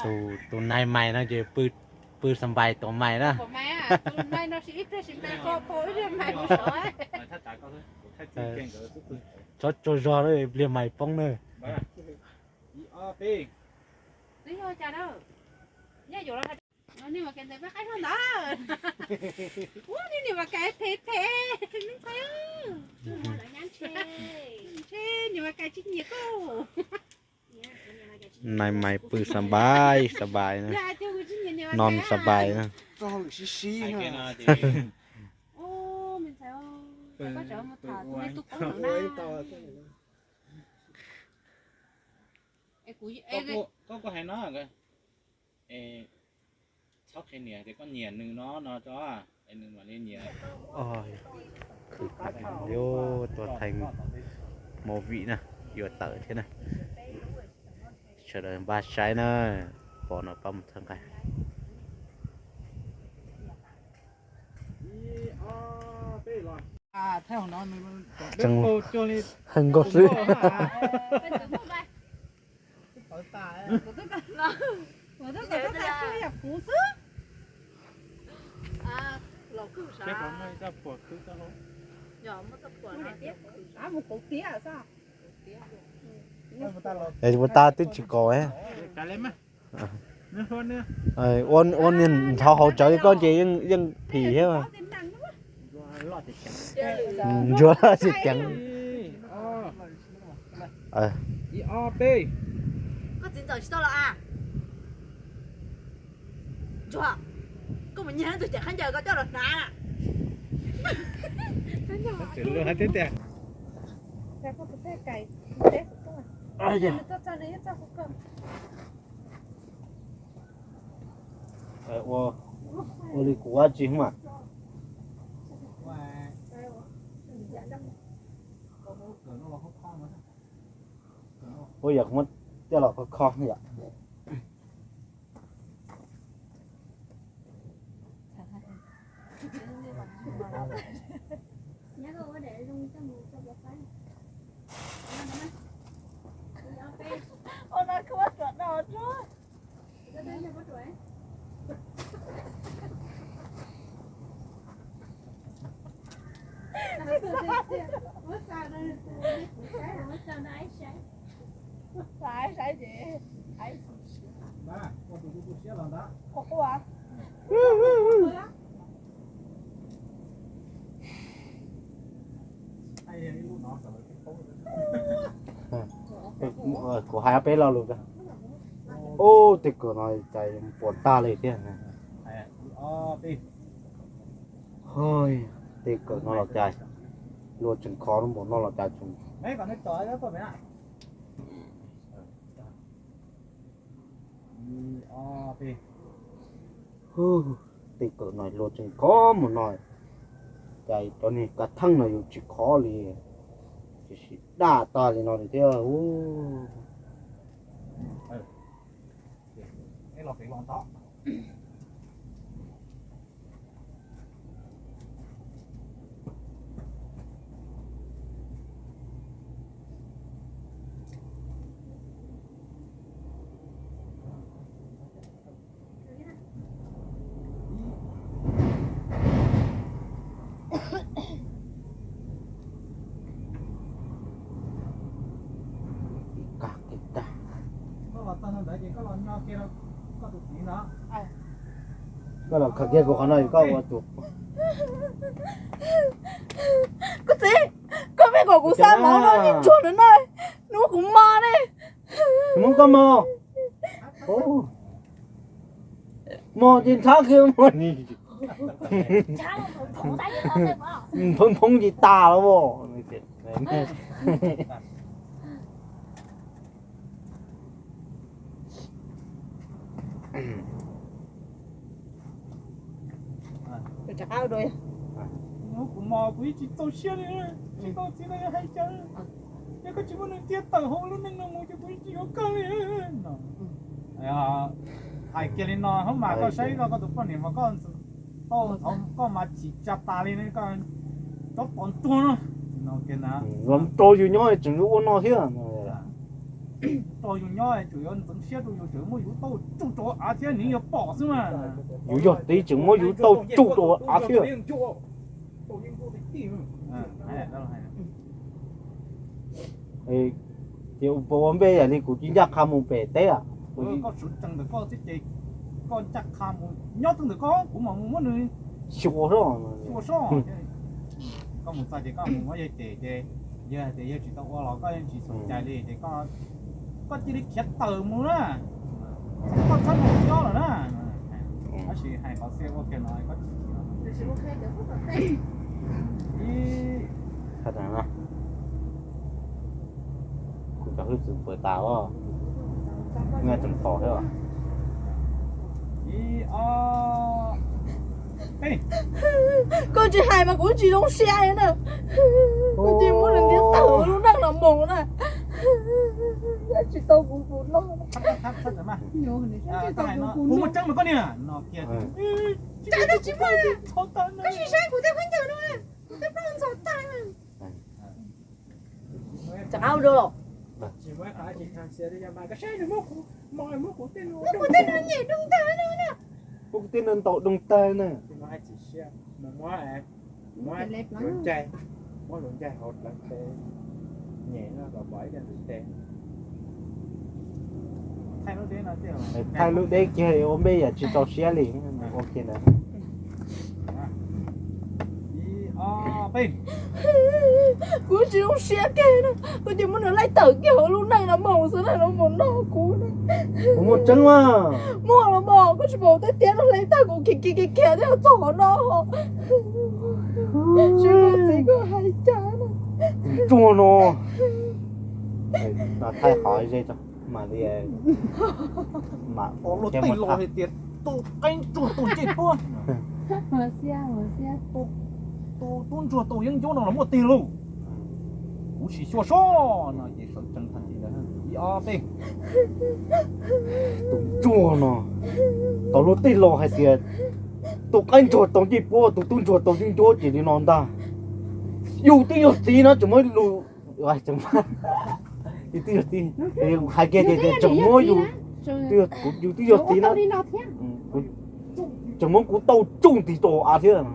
Tus nais mais no ces pw xa npais tos mais na. Txhob tsaug zog na, pliag mais poob na. Nais mais pw xa npais xa npais na, non xa npais na. Koj hais no, txhob qhia niam tias koj nyiam nws no no tso, es nws mam li nyiam. Khwv khwv, yuav tuaj theej movie na, yuav tawm thiab na. Sawv daws npaj saib na, pom no pab mus txhawb nqa. Tseem heev nkauj xwb. Es puas tas twb tsis kos. Ua niag nthov hauv tsawv li koj ces yeej phim thiab. Ntsuag loj tsis ceev. Koj txiv ntxawm tsis tau los a? Ntsuag, koj mus nyiag leej twg cov khaub ncaws koj coj los hnav na. Ua li kuv ua tsis mas. Ua yog muab coj los kho kho yom. Kuv hais peb lo lus. Ub, tej kawm no cas puas tag li thiab. Tej kawm no los cas luag tseem khov npaum no los cas tseem. Tej kawm no luag tseem khov npaum no, cas cov niag kav theej no yus tsis khov li, tiam sis daj tag li no li thiab. Koj los txog ntawd ces koj los nyo kiag rau koj tus txiv ntawd. Koj los khaws kiag kuv qhov no es koj ua tus. Koj txiv, koj pheej kom kuv xa mov no ib ntsuag ntawm no, nws muab kuv mos ne. Muab koj mos. Mos ces ntshab kiag mos. Nphoob nphoob ces tas lawm. Kuv mos kuv yeej tsis txaus siab li, tsis tau txiv no yog hais cas. Yog koj tsis muab nws tiag tawm hauv lub neej no mus ces kuv yeej tsis yuav koj li. Hais kiag li no hub mas koj saib koj, koj tus poj niam mas koj, koj mas chim tsa tas li, koj tsob pov ntuag no. Los rau yus nyob tseem yuav ua no thiab. Rau yus nyob tseem yuav ntxeev siab rau yus, tseem muab yus tauj tsuj rau av thiab nws yuav pom xwb mas. Yus yog txiv tseem muab yus tauj tsuj rau av thiab. Ces ua npej yam li kuv cia ncaj qha mus pem teb. Koj sawv tsees ntawm koj xwb ces koj ncaj qha mus nyob txog ntawm koj, kuv mam mus muab nws xyuas sob. Koj mus txog ces koj mus muab yawg cem ces yawg hais tias yawg tsis tau ua los koj yeej tsis xav cai li ces koj cia li khiav tawm mus na. Koj txhob mus nyob lawm na. Tab sis hais qhov txhia ua kiag no koj tsis khiav. Kuv cov hwj txwv pawv tas os, nej tseem pom thiab. Koj tsis hais mas kuv tsis zoo siab na. Koj cia muab nws ntiav tawm lub neej no mus na. Tsis tau kuv tus no. Kuv mus tseeb mas koj niam no kiag. Koj tsis saib kuv tej khaub ncaws no, kuv tej plaub ntxhov tag. Tsis qab ua dua los. Muab kuv tej no nyem doo ntag no na. Muab kuv tej no ntaus doo tag na. Muab hluav ncaig, muab hluav ncaig hauv plawv tes nyem no kom pom ib co ntxhov tes. Thaij lub deb kiag ua npej yam tsis txaus siab li. Ua kiag ntawd. Kuv tsis zoo siab kiag na, koj cia muab nws laij tawm kiag hauv lub neej no mus xwb na, los mus noj kuv na. Kuv muaj tseeb mas. Muaj los mas, koj tsis pom tej tiab no hle tag kuv khiav khiav khiav khiav thiaj txog qhov no. Tsis muaj txiv koj hais cas na. Tus ntsuag no. Thaij qhov ze tso mam li. Luag tej los hais tias tus qaib ntsuag tus ncej puab, tus tub ntsuag tus yeeb ncuab no los muaj tiag lauj. Kuv sim xyuas sob no ces sawv tsees tag ntawd ib ob peb. Tus ntsuag no, tau luag tej los hais tias tus qaib ntsuag tau ncej puab, tus tub ntsuag tau yeeb ncuab ces li no ntag. Yus twb yog txiv no tseem muab lus, yus twb yog txiv, hais kiag tias tseem muab yus, yus twb yog txiv na, tseem muab kuv tau tsuj ntim rau hauv av thiab.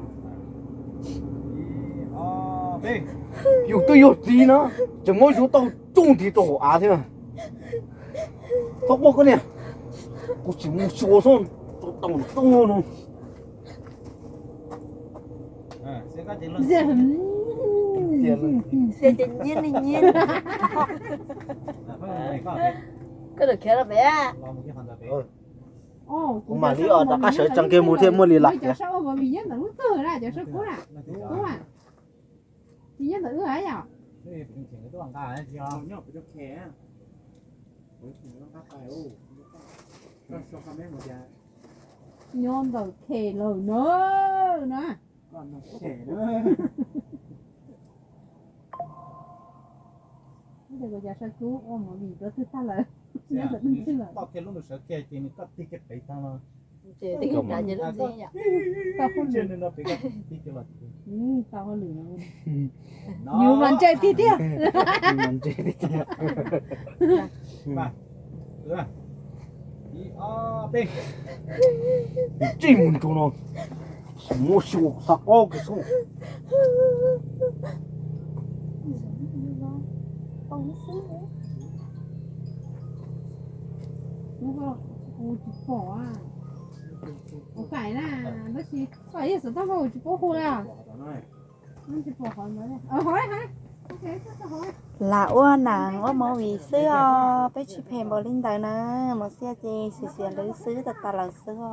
Yus twb yog txiv na, tseem muab yus tau tsuj ntim rau hauv av thiab. Txhob quaj koj niam, kuv tsis mus xyuas xwb, tau tau no. Koj tus khiav rau pem. Kuv mam li rov qab sawv tsees kiag mus thiaj muaj li lam khiav. Nyob ntawm khe lawm na, na. Ua cas saib kub ua movie rau twg tag lawm. Nyob ntawm twg lawm. Tau kiag lub nus sawv kiag ces nws koj tig kiag pem tag no. Ces tig kiag pem ces lub txij yom. Tau hauj lwm. Yus mas ntse tiag tiag. Tsis mus nrug no, muab xyuas xa ob kis xwb. Kuv tsis pom, kuv kaim na, tab sis koj ib xav tau koj tsis paub hu li. Lam ua nam ua movie xwb os, peb tsis phem npaum li ntawd na, mus xiab ces xiav xiav lwv xwb, tas tas lawm xwb os.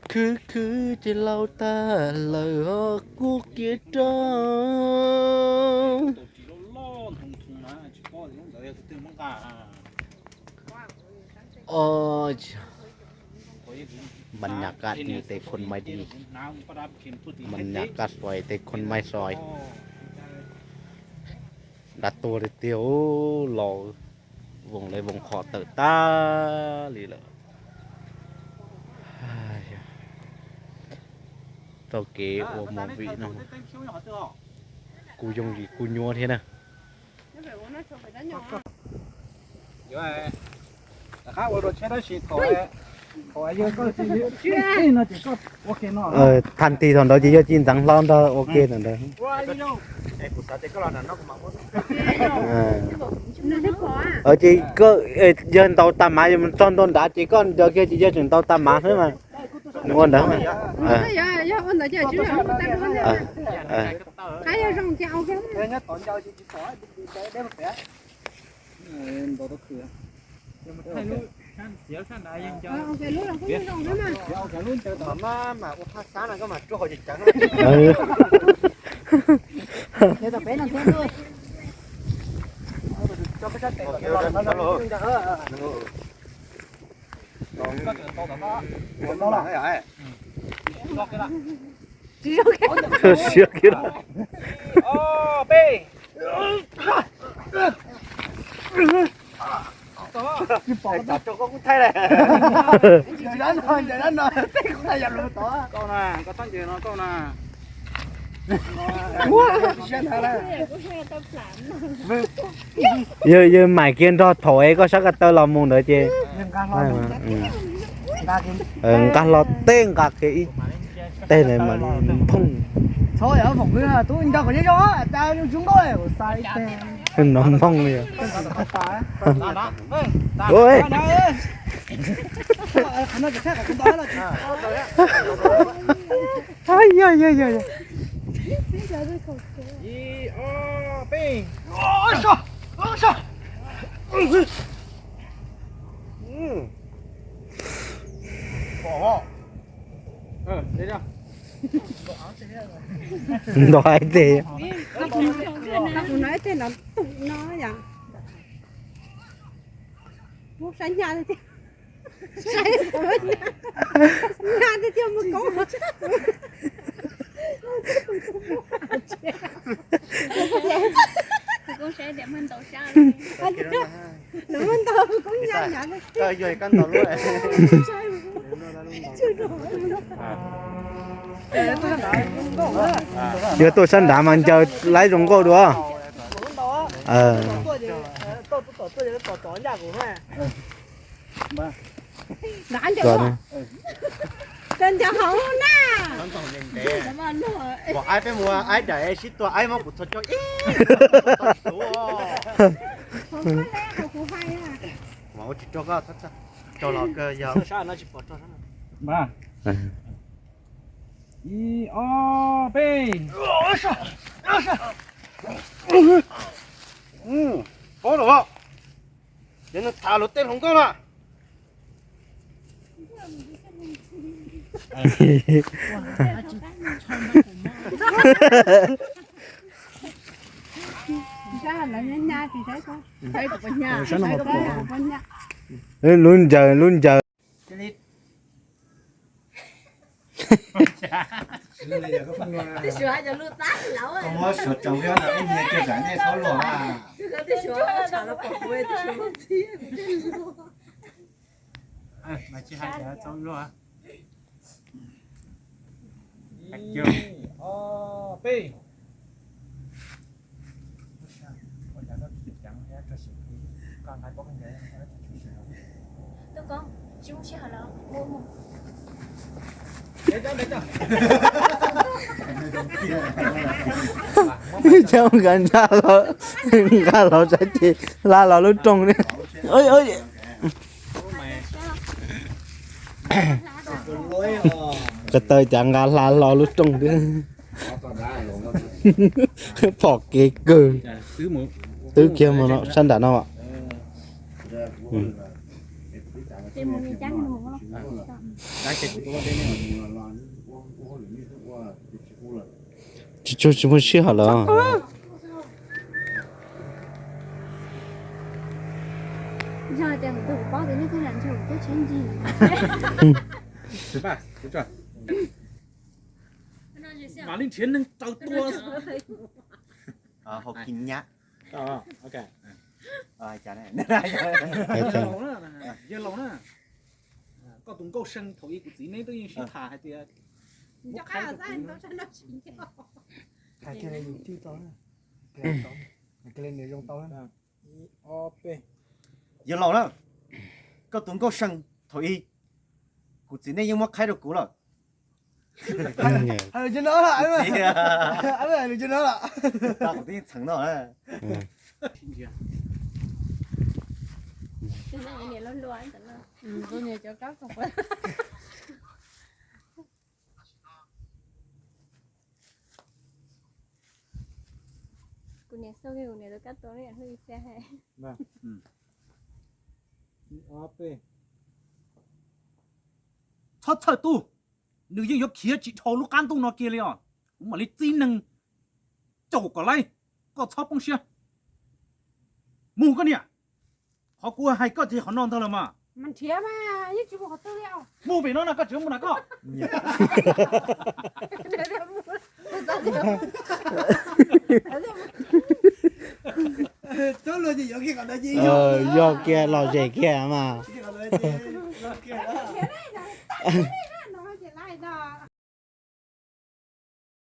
Khwv khwv ces laus tag lawm ho kub kiag rau. Bắn nhạc các thì thấy khuôn máy đi. Bắn nhạc các rồi thấy khuôn máy rồi. Nrad tuag li tiag, los voos li voos qhov tawm tag li lawm. Tau kev ua movie no kuj yooj yim kuj nyuaj thiab na. Thaum tig thaum ntawd ces yog ci ntxeev hlo nrog ua ke ntawd. Ces yog ntaus tas mas yog mus txog ntua nrad ces koj ncaws kiag ces yog tseem ntaus tas mas xwb mas. Nws ua ntawd. Siab kiag. Yog, yog maim kiag nrog thaum es koj sab ko taw los mus ntawd ces nqa hlo teb nqa kiag ib teg na mas nphooj. Nov nphooj li. Ntau hais tias. Kuv no ib teg no tus no yom. Muab saib nyaj tiag, saib nyaj tiag tiag mus koob. Nws muab ntaus koob nyaj nyaj. Yog tuaj sab nrad mas ncaws laib zoo nkauj dua. Ncaws hauv na. Pom aib peb mus aib daim sib tua aib muab kuv txhos coj ib mas ua tsis rog koj rog los kawg yog. Ib ob peb. Paub lawm, ces nws tham luag tej hluas nkauj na. Lub ncaws, lub ncaws. Cov nkawd nqa los, nqa los saib ces hla los lub rooj li. Ko taw cas nqa hla los lub rooj li. Pom kev kawg. Twb kiag mus sab nram no. Tsis tshua, tsis muaj sij hawm lawm. Hauv kis nyab. Yawg laus na, yawg laus na, koj tus nkauj see thaum ub kuv txiv neb twb yeej sib tham hais tias muab qhaib rau kuv. Yawg laus na, koj tus nkauj see thaum ub kuv txiv neb yeej muab qhaib rau kuv lawm. Hais lus cov no, hais lus cov no. Kuv twb txheem no. Kuv niam xav kuv niam tus kab tua hlwb xia hais. Txhob txhawj tub, nws yeej yuav khiav tsis dhau lub qab ntuj no kiag li os. Kuv mam li txib neeg caum kom laib, koj txhob poob siab. Mus koj niam, qhov kuv hais koj ces qhov no ntag los mas. Mus pem no no koj tsis mus na koj. Yog kiag lom zem kiag mas.